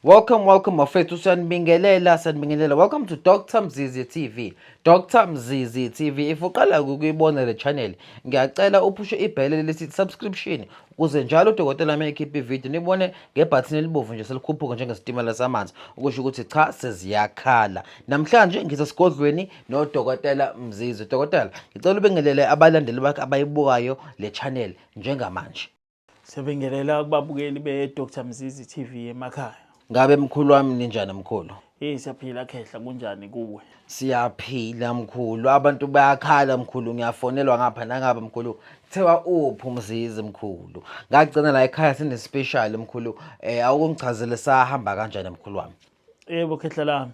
Welcome, welcome bafethu, siyanibingelela, siyanibingelela. Welcome to Dr Mzizi TV. Dr Mzizi TV. If uqala ukuyibona le channel, ngiyacela uphushe ibhele lesithi subscription ukuze njalo udokotela uma ekhipha ivideo nibone ngebhathini elibovu nje selikhuphuka njengesitimela samanzi, ukusho ukuthi cha, seziyakhala. Namhlanje ngisesigodlweni nodokotela Mzizi. Dokotela, ngicela ubingelele abalandeli bakhe abayibukayo le channel njengamanje. Siyabingelela kubabukeli be-Dr Mzizi TV emakhaya. Ngabe mkhulu wami, ninjani mkhulu? Hey, siyaphila khehla, kunjani kuwe? Siyaphila mkhulu, abantu bayakhala mkhulu, ngiyafonelwa ngapha nangapha mkhulu. Kuthiwa uphi uMzizi mkhulu? Ngagcina la ekhaya sine special mkhulu. Awukungichazele sahamba kanjani mkhulu wami? Yebo khehla lami.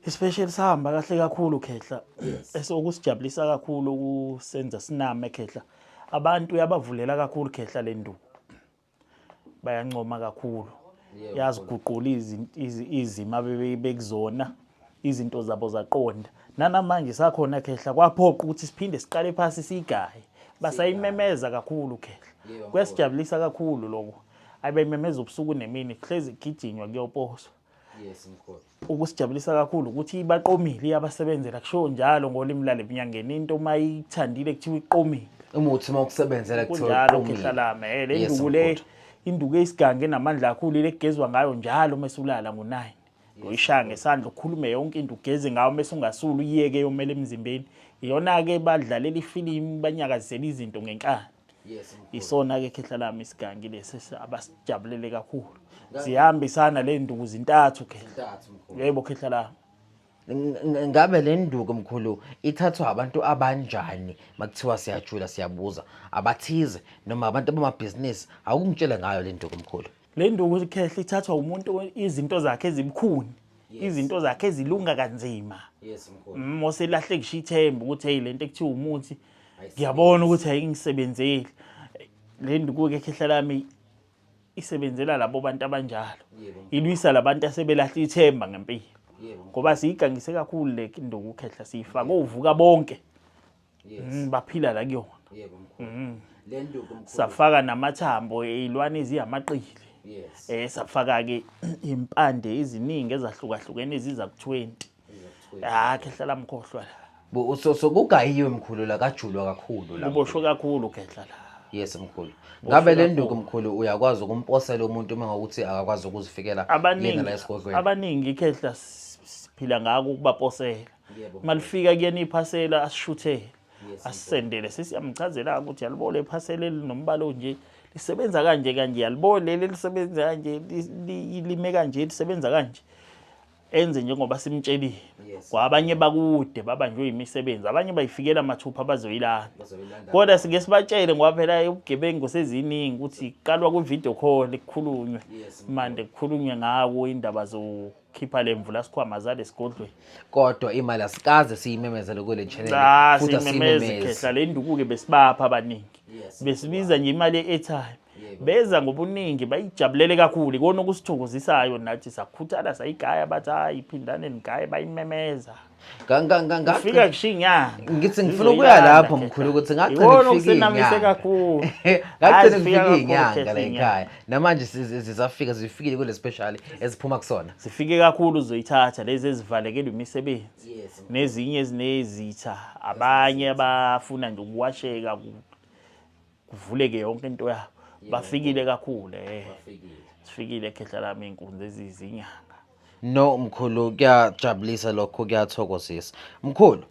Ispecial sahamba kahle kakhulu khehla. Esokusijabulisa kakhulu ukusenza siname khehla. Abantu uyabavulela kakhulu khehla le nduku. Bayancoma kakhulu. Yaziguqula izimo abebekuzona, izinto zabo zaqonda. Nanamanje sakhona khehla, kwaphoqa ukuthi siphinde siqale phasi siyigaye. Basayimemeza kakhulu khehla. Kuyasijabulisa kakhulu lokho. Abayimemeza ubusuku nemini, kuhlezi kugijinywa kuyoposwa. Yes mkhulu. Ukusijabulisa kakhulu ukuthi ibaqomile, iyabasebenzela, kushiwo njalo ngolimi lale bunyangeni, into uma iyithandile kuthiwa iqomile. Umuthi uma ukusebenzela kuthiwa Kunjalo uqomile. khehla lami. Le nduku le, mkhulu. Induku eyisigange enamandla kakhulu, ile kugezwa ngayo njalo uma usulala ngo-9. Uyishaya ngesandla, ukhulume yonke into, ugeze ngayo mese ungasuli, uyiyeke yomele emzimbeni. Iyona-ke badlalela ifilimu, banyakazisela izinto ngenkani. Yes mkhulu. Isona-ke khehla lami isigangi lesi abasijabulele kakhulu. Zihambisana le nduku zintathu khehla. Zintathu mkhulu. Yebo khehla lami. Ngabe le nduku mkhulu ithathwa abantu abanjani? Makuthiwa siyajula siyabuza, abathize noma abantu abamabhizinisi? Awukungitshele ngayo le nduku mkhulu. Le nduku khehla ithathwa umuntu izinto zakhe ezibukhuni, izinto zakhe ezilunga kanzima. Yes mkhulu. Oselahle ngisho ithemba ukuthi hey, lento ekuthiwa umuthi ngiyabona ukuthi ayingisebenzeli. Le nduku-ke khehla lami isebenzela labo bantu abanjalo. Ilwisa labantu asebelahle ithemba ngempilo. Ngoba siyigangise kakhulu le nduku khehla, siyifake ovuka bonke. Baphila la kuyona. Yebo mkhulu. Le nduku mkhulu. Safaka namathambo ey'lwane eziyamaqili. Safaka ke impande eziningi ezahlukahlukene eziza ku-20. Ah khehla lami, khohlwa la. So kugayiwe mkhulu la, kajulwa kakhulu la. Kuboshwe kakhulu khehla la. Yes mkhulu. Ngabe le nduku mkhulu uyakwazi ukumposela umuntu uma ngokuthi akakwazi ukuzifikela yena Abaningi la esigodlweni? Abaningi khehla siphila ngako ukubaposela. Malifika kuyena iphasela, asishuthele. Asisendele, sesiyamchazela ukuthi yalibona iphasela elinombala onje lisebenza kanje kanje, yalibona leli lisebenza kanje, lime kanje, lisebenza kanje. Enze njengoba simtshelile. Kwabanye bakude babanjwe imisebenzi, abanye bayifikela mathupha bazoyilanda. Bazoyilanda. Kodwa sike sibatshele ngoba phela ubugebengu seziningi ukuthi kuqalwa kwi-video call kukhulunywe. Mande kukhulunywe ngawo indaba zokukhipha le mvula sikhwama zale sigodlweni. Kodwa imali asikaze siyimemezele kule channel. Cha, Futhi siyimemeze asiyimemezi. khehla. Le nduku-ke besibapha abaningi. Besibiza nje imali ye-airtime. Beza ngobuningi, bayijabulele kakhulu. Ikona okusithokozisayo nathi, sakhuthala sayigaya, bathi hayi, phindane nigaye, bayimemeza. Ufika kushiya inyanga. Ngithi ngifuna ukuya lapho mkhulu ukuthi ngagcina Ikona kufika okusenamise inyanga. kakhulu. Ngagcina Hayi, kufika zifika kakhulu inyanga khehla la inyanga. ekhaya. Namanje zisafika, zifikile kule special eziphuma kusona. Zifike kakhulu, uzoyithatha lezi ezivalekelwe imisebenzi nezinye ezinezitha, abanye abafuna nje ukuwasheka kuvuleke yonke into yabo. Bafikile kakhulu, sifikile khehla lami iy'nkunzi ezizinyanga. No mkhulu, kuyajabulisa lokho, kuyathokozisa. Mkhulu,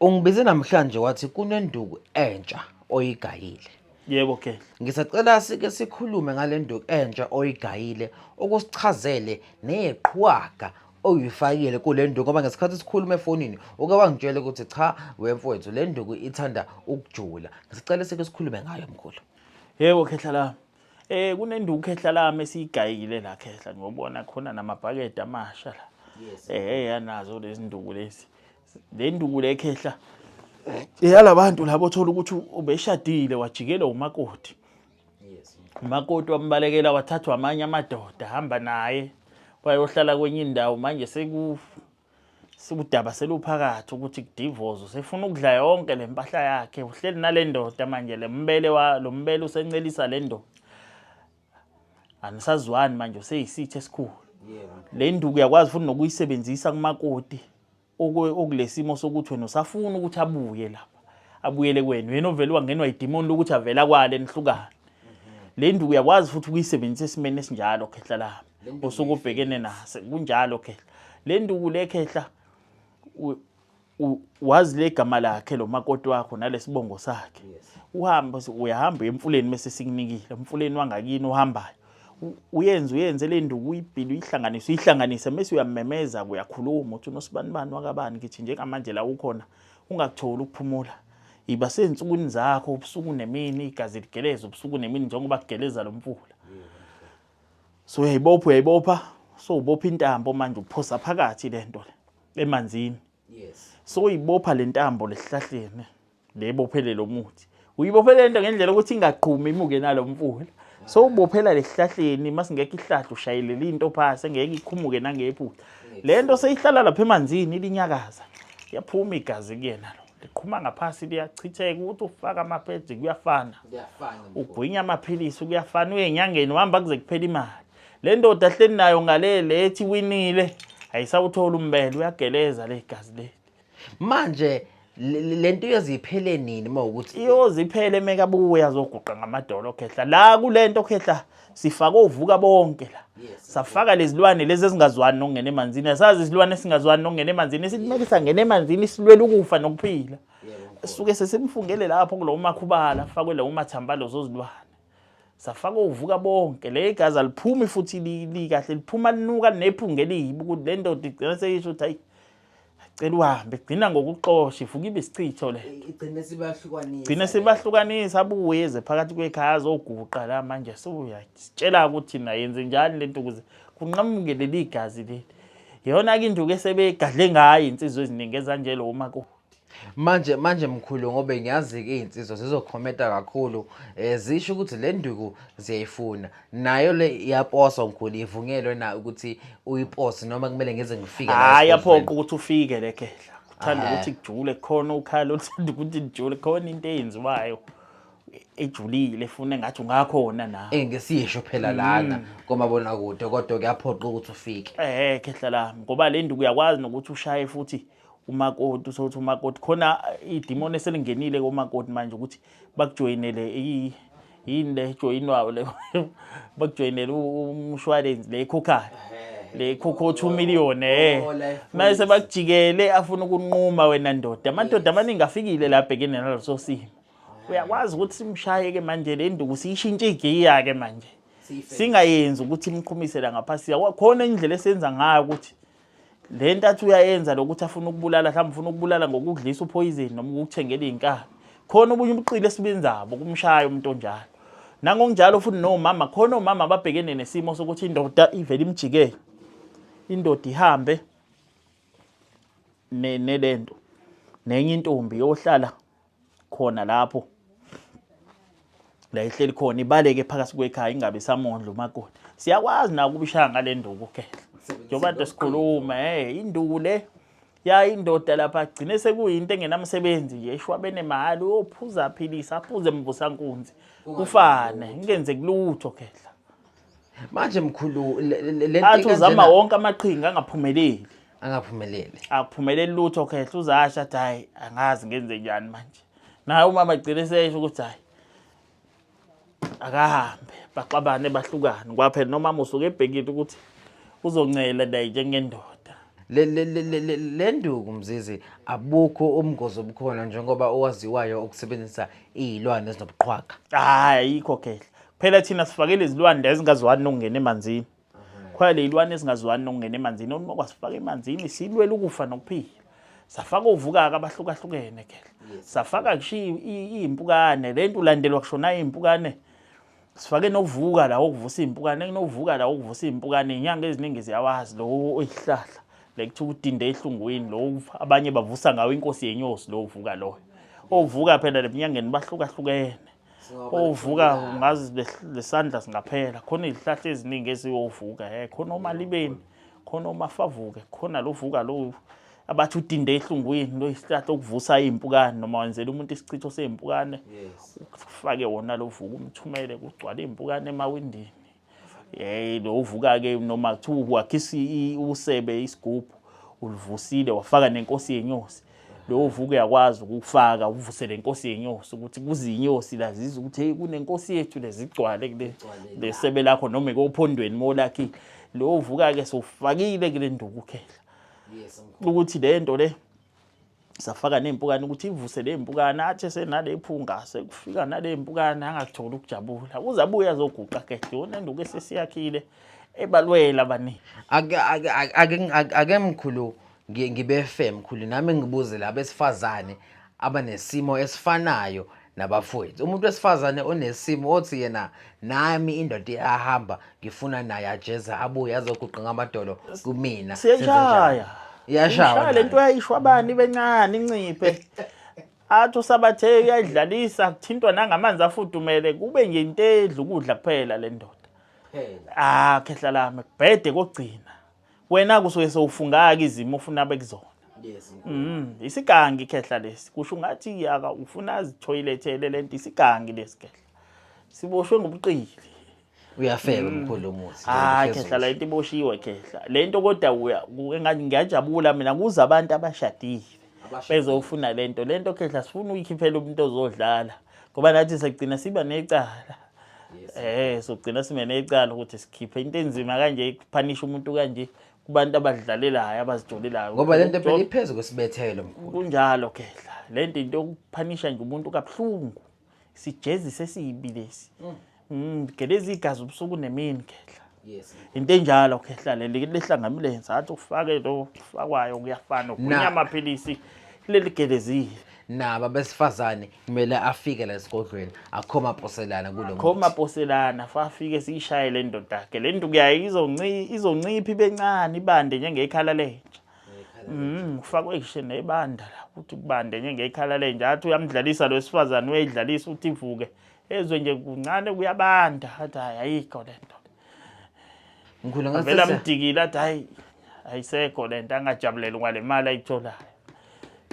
ungibize namhlanje wathi kunenduku entsha oyigayile. Yebo khehla. Ngisacela sike sikhulume ngale nduku entsha oyigayile, ukusichazele neqhwaga oyifakile kule nduku, ngoba ngesikhathi sikhuluma efonini uke wangitshela ukuthi cha wemfowethu, le nduku ithanda ukujula. Ngisacela sike sikhulume ngayo mkhulu. Yebo khehla lami. Kunenduku khehla lami esiyigayile la khehla, ngiyobona khona namabhakede amasha la. Yanazo lezi nduku lezi. Le nduku le khehla eyalabantu labo othola ukuthi ubeshadile wajikelwa umakoti. Umakoti wambalekela, wathathwa amanye amadoda, hamba naye wayohlala kwenye indawo. Manje sekudaba seluphakathi ukuthi kudivorce, usefuna ukudla yonke le mpahla yakhe, uhleli nale ndoda manje, le mbele wa lo mbele usencelisa le ndoda. Anisazwani manje useyisitha esikhulu. Le nduku uyakwazi futhi nokuyisebenzisa kumakoti okulesimo sokuthi wena usafuna ukuthi abuye lapha abuyele kwenu yena ovele wangenwa idimoni lokuthi avela kwale nihlukane. Le nduku uyakwazi futhi ukuyisebenzisa esimeni esinjalo khehla lami osuke ubhekene naso kunjalo khehla. Le nduku le khehla wazi legama lakhe lo makoti wakho nalesibongo sakhe. Uhambe uyahamba uye emfuleni mese sikunikile emfuleni wangakini uhambayo uyenze uyenze le nduku uyibhile uyihlanganise uyihlanganise mese uyamemeza uyakhuluma uthi unosibanibani wakabani ngithi njengamanje la ukhona ungakutholi ukuphumula iba sey'nsukwini zakho ubusuku nemini igazi ligeleza ubusuku nemini njengoba kugeleza lo mfula. So uyayibopha uyayibopha so ubopha intambo manje uphosa phakathi le nto le emanzini. Yes. So uyibopha le ntambo lesihlahleni le bophele lo muthi. Uyibophele lento ngendlela ukuthi ingaqhumi imuke nalo mfula. So ubophela lesihlahleni masingekho isihlahla ushayelela into phasi engeke ikhumuke nangephutha. Le nto seyihlala lapha emanzini ilinyakaza. Yaphuma igazi kuyena lo. Liqhuma ngaphasi liyachitheka ukuthi ufaka amaphedi kuyafana. Kuyafana. Mkhulu. Ugwinya amaphilisi kuyafana uye enyangeni uhamba kuze kuphela imali. Le ndoda hleli nayo ngale lethi winile ayisawuthola umbele uyageleza le gazi leli. Manje lento iyoze iphele nini uma ukuthi iyoze iphele mekabuya azoguqa ngamadolo khehla la kulento khehla sifake ovuka bonke la. Safaka lezilwane lezi ezingazwani nokungena emanzini asazi isilwane esingazwani nokungena emanzini esithi kumele sangena emanzini silwele ukufa nokuphila. Suke sesimfungele lapho kulowo makhubala afakwe lawo mathamba lezo zilwane. Safaka ovuka bonke le igazi aliphumi futhi likahle liphuma linuka linephunga elibi ukuthi le ndoda igcina seyisho ukuthi hayi cela uhambe gcina ngokuxosha ivuka ibe isichitho le igcine sibahlukanisa gcine sibahlukanisa abuye eze phakathi kwekhaya azoguqa la manje sewuyasitshela ukuthi na yenze njani lento ukuze kunqamuke leli gazi leli. Iyona ke induku esebegadle ngayo insizwa eziningi ezanje lo makoti. Manje mkhulu ngoba ngiyazi-ke iy'nsizwa zizokhomenta kakhulu um zisho ukuthi le nduku ziyayifuna nayo le iyaposwa mkhulu ivunyelwe na ukuthi uyipose noma kumele ngize ngifike la Hhayi esigodlweni? yaphoqa ukuthi ufike le khehla. Kuthanda Ehhe. ukuthi kujule khona ukhalo oluthanda ukuthi lijule khona into eyenziwayo ejulile efuna engathi ungakhona nawe. Engesisho phela lana komabonakude kodwa kuyaphoqa ukuthi ufike. Eh khehla lami ngoba le nduku uyakwazi nokuthi ushaye futhi umakoti usothi umakoti khona idimoni eselingenile komakoti manje ukuthi bakujoyinele yini le joyinwayo le bakujoyinele umshwalensi le ikhokhayo le ikhokho 2 million eh mase bakujikele afuna ukunquma wena ndoda amadoda amaningi afikile la abhekene naleso simo uyakwazi ukuthi simshaye ke manje le nduku siyishintshe igiya ke manje singayenzi ukuthi imqhumise la ngaphasi khona indlela esenza ngayo ukuthi le nto athi uyayenza lokuthi afuna ukubulala mhlawumbe ufuna ukubulala ngokudlisa uphoyizeni noma ukukuthengela iy'nkabi khona obunye ubuqili esibenzabo kumshaya umuntu onjalo nangokunjalo futhi nomama khona omama ababhekene nesimo sokuthi indoda ivele imjikele indoda ihambe nelento nenye intombi yohlala khona lapho la ihleli khona ibaleke phakathi kwekhaya ingabe samondla umakoti siyakwazi na ukubishaya ngale nduku khehla njengoba kade sikhuluma hey induku le ya indoda lapha agcine sekuyinto engenamsebenzi nje eshwabene mahhala uyophuza aphilisa aphuze mvusankunzi kufane ingenzeki lutho khehla. Manje mkhulu le nto Athi uzama wonke amaqhinga angaphumeleli. Angaphumeleli. Akuphumeleli lutho khehla uzasho athi hayi angazi ngenze njani manje. Naye umama agcine seyesho ukuthi hayi akahambe baxabane bahlukane kwaphela nomama usuke ebhekile ukuthi uzoncela naye njengendoda. Le nduku Mzizi abukho ubungozi obukhona njengoba owaziwayo ukusebenzisa iy'lwane ezinobuqhwaga. Hhayi ayikho khehla. Phela thina sifakele izilwane la ezingazwani nokungena emanzini. Khona le ilwane ezingazwani nokungena emanzini uma kwasifaka emanzini silwela ukufa nokuphila. Safaka ovuka-ke abahlukahlukene khehla. Safaka kusho iy'mpukane le nto ulandelwa kusho nayo iy'mpukane. Sifake novuka la okuvusa iy'mpukane kunovuka la okuvusa iy'mpukane iy'nyanga eziningi ziyawazi lo oyisihlahla le kuthiwa udinde ehlungwini lo abanye bavusa ngawo inkosi yenyosi lo uvuka loyo. Ovuka phela lebunyangeni bahlukahlukene. Ovuka ungazi lesandla singaphela khona izihlahla eziningi eziyovuka eh khona omalibeni khona omafavuke khona lovuka lo abathi udinde ehlungwini lo isihlahla okuvusa izimpukane noma wenzela umuntu isichitho sezimpukane ufake wona lovuka umthumele kugcwale izimpukane emawindini. Hey, lo uvuka ke noma kuthiwa wakhisa usebe isigubhu ulivusile wafaka nenkosi yenyosi. Lo uvuka uyakwazi ukufaka uvuse lenkosi yenyosi ukuthi kuzinyosi la zizwe ukuthi hey kunenkosi yethu lezigcwale kule lesebe lakho noma ikophondweni molakhile. Lo uvuka ke sowufakile kule nduku khehla. Yes mkhulu. Ukuthi le nto le safaka ney'mpukane ukuthi ivuse le mpukane athi esenale phunga sekufika nale mpukane angakutholi ukujabula uze abuye azoguqa kehla yona nduku esesiyakhile ebalwela abaningi. Ake ake ake ake mkhulu, ngibe fair mkhulu, nami ngibuze labesifazane abanesimo esifanayo nabafowethu. Umuntu wesifazane onesimo othi yena nami indoda iyahamba, ngifuna naye ajeza abuye azoguqa ngamadolo kumina. Siyayishaya. Iyashaya le nto, uyayishwa abani bencane inciphe. Athi usabathe uyayidlalisa, kuthintwa nangamanzi afudumele, kube nje into edla ukudla kuphela le ndoda. Ah, khehla lami, kubhede kokugcina. Wena kusuke sewufungaka izimo ofuna bekuzona. Yes. Isigangi khehla lesi. Kusho ngathi aka ufuna azithoyilethele lento, isigangi lesi khehla. Siboshwe ngobuqili. Uyafeba mkhulu umuthi. Hayi khehla, la into iboshiwe khehla. Le nto kodwa uya engathi ngiyajabula mina kuza abantu abashadile bezofuna lento. Lento khehla sifuna uyikhiphela umuntu ozodlala. Ngoba nathi sagcina siba necala. Sogcina sibe necala ukuthi sikhiphe into enzima kanje ikuphanisha umuntu kanje kubantu abadlalelayo abazijolelayo. Ngoba lento phela iphezu kwesibethelo mkhulu. Kunjalo khehla. Lento into yokuphanisha nje umuntu kabuhlungu. Sijezise esibi lesi. Geleza igazi ubusuku nemini khehla. Into enjalo khehla leli lehla ngamlenze athi ufake lo ufakwayo kuyafana ugwinya amaphilisi leli gelezile. Nabo abesifazane kumele afike la esigodlweni akho maposelana kulo muthi. Khoma poselana fafike siyishaye le ndoda yakhe. Le nduku yayo izoncipha ibe ncane ibande njengekhala lenja. Kufakwe ngisho nebanda la ukuthi kubande njengekhala lenja. Athi uyamdlalisa lo wesifazane, uyayidlalisa ukuthi ivuke. Ezwe nje kuncane kuyabanda, athi hayi ayikho le nto. Mkhulu Avela ngathi amdikile athi hayi ayisekho le nto, angajabulela ngale mali ayitholayo.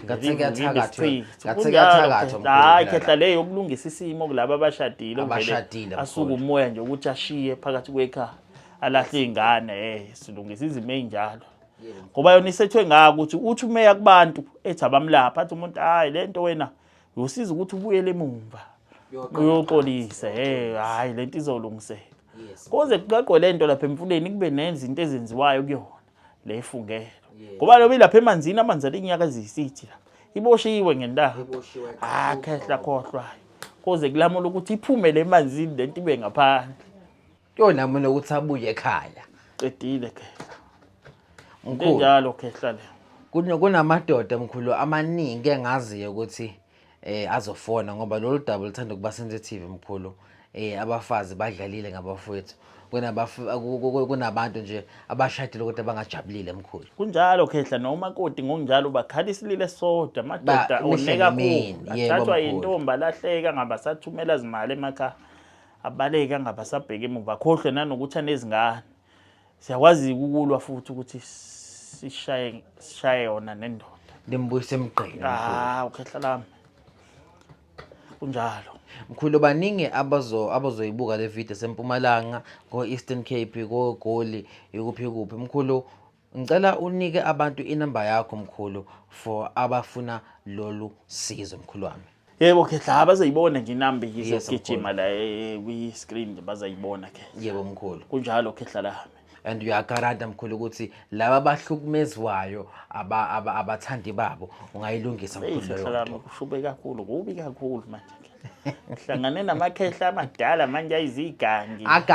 Ngathi kuyathakathwa. Ngathi Kunjalo, kuyathakathwa khehla. Hayi mkhulu. khehla, leyo yokulungisa isimo kulaba abashadile ovele Abashadile, asuke mkhulu. umoya nje ukuthi ashiye phakathi kwekhaya alahle iy'ngane, silungisa izimo ey'njalo. Ngoba yona isethwe ngako ukuthi uthi umeya kubantu ethi abamlapha athi umuntu hayi le nto wena uyosiza ukuthi ubuyele emumva uyoxolisa, hayi le nto izolungiseka. Koze kuqaqwe le nto lapha emfuleni kube nezinto ezenziwayo kuyona le ifungelo. Ngoba lobe lapha emanzini amanzi alinyaka eziyisithi la. Iboshiwe ngentambo. Ah khehla khohlwayo. Koze kulamula ukuthi iphume le emanzini lento ibe ngaphandle. Yona mina ukuthi abuye ekhaya. Qedile khehla. Mkhulu. Enjalo khehla le. Kunamadoda mkhulu amaningi engaziyo ukuthi azofona ngoba lolu daba luthanda ukuba sensitive mkhulu. Abafazi badlalile ngabafowethu. Kunabantu nje abashadile kodwa abangajabulile mkhulu. Kunjalo khehla, nomakoti ngokunjalo bakhala isililo esisodwa, amadoda Ba- one mihla nemini, kakhulu. yebo, Athathwa mkhulu. yintombi alahleka ngabasathumela zimali emakhaya. Abaleke angabasabheka emuva, akhohlwe nanokuthi anezingane. Siyakwazi ukulwa futhi ukuthi sishaye yona nendoda. Nimbuyise emgqeni mkhulu. Ah, ukhehla lami. Kunjalo. Mkhulu, baningi abazoyibuka le video sempumalanga, ko Eastern Cape, ko Goli, ikuphi kuphi. Mkhulu, ngicela unike abantu inamba yakho mkhulu for abafuna lolu sizo mkhulu wami. Yebo khehla, bazayibona nje inamba Yes, izogijima la kwi-screen nje bazayibona khehla. Yebo mkhulu. Kunjalo khehla lami. And uyagaranta mkhulu ukuthi laba abahlukumezwayo abathandi babo ungayilungisa Hey mkhulu khehla leyo lami nto. kushube kakhulu, kubi kakhulu manje. Ngihlangane namakhehla amadala manje ayizigangi. Agangi.